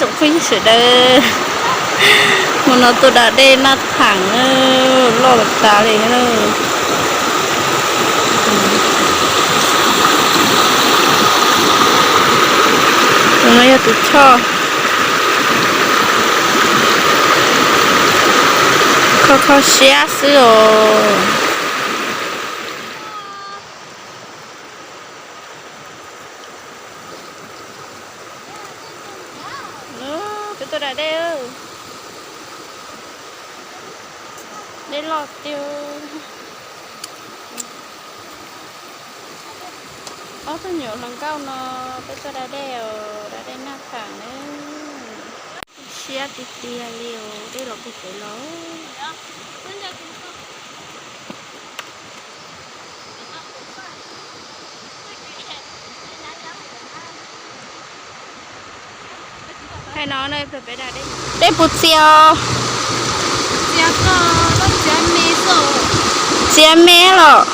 Tsoom phooj ywg sawv daws, hmo no tuaj da dej Naj Theem, loj tas tas li na. Tus no yog tus choj, kho kho siab xwb os. Peb tuaj da dej, dej loj tiag. Ob tug nyuam hluas nkauj no, peb tuaj da dej os, da dej Naj Theem na. Siab tiag tiag li os, dej los puag pem los. Dej puas txias os? Txias me los?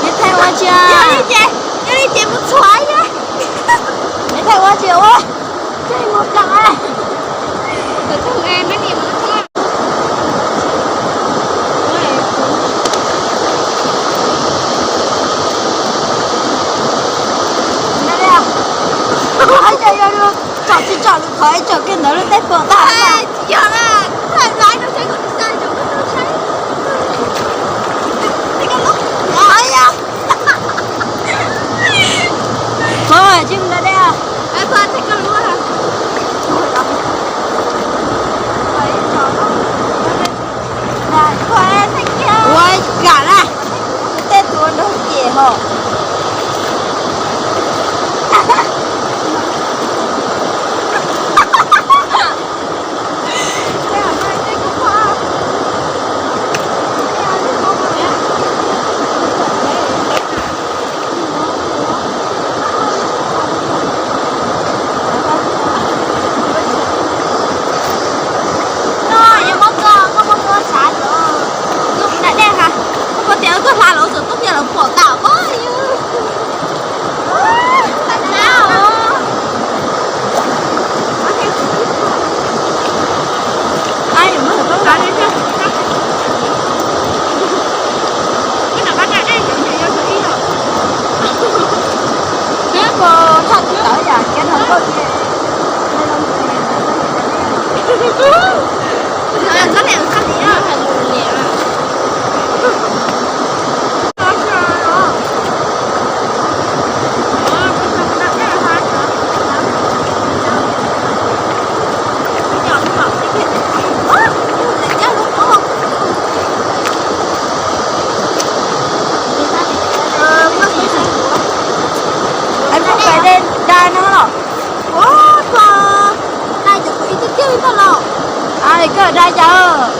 Neb thaij ua tsi? Yog li ces mus txhuam. Neb thaij ua tsi ua? Thaij ua plam. Tsom tsis tsom lus qhov ib tsom kiag ntawd lub teb puas tag. Tsis yog na, kuv thaij laiv rau seb kom nws xa zoo koj tau saib. Thaij koj lub. Qhov tsis mus da dej. Thaij koj lub. Ua kam na, tej tus nrog ces hos. Ua, koj dai no los? Ua, koj dai cov kuv ib tiag tiag li ntag los? Koj dai cas?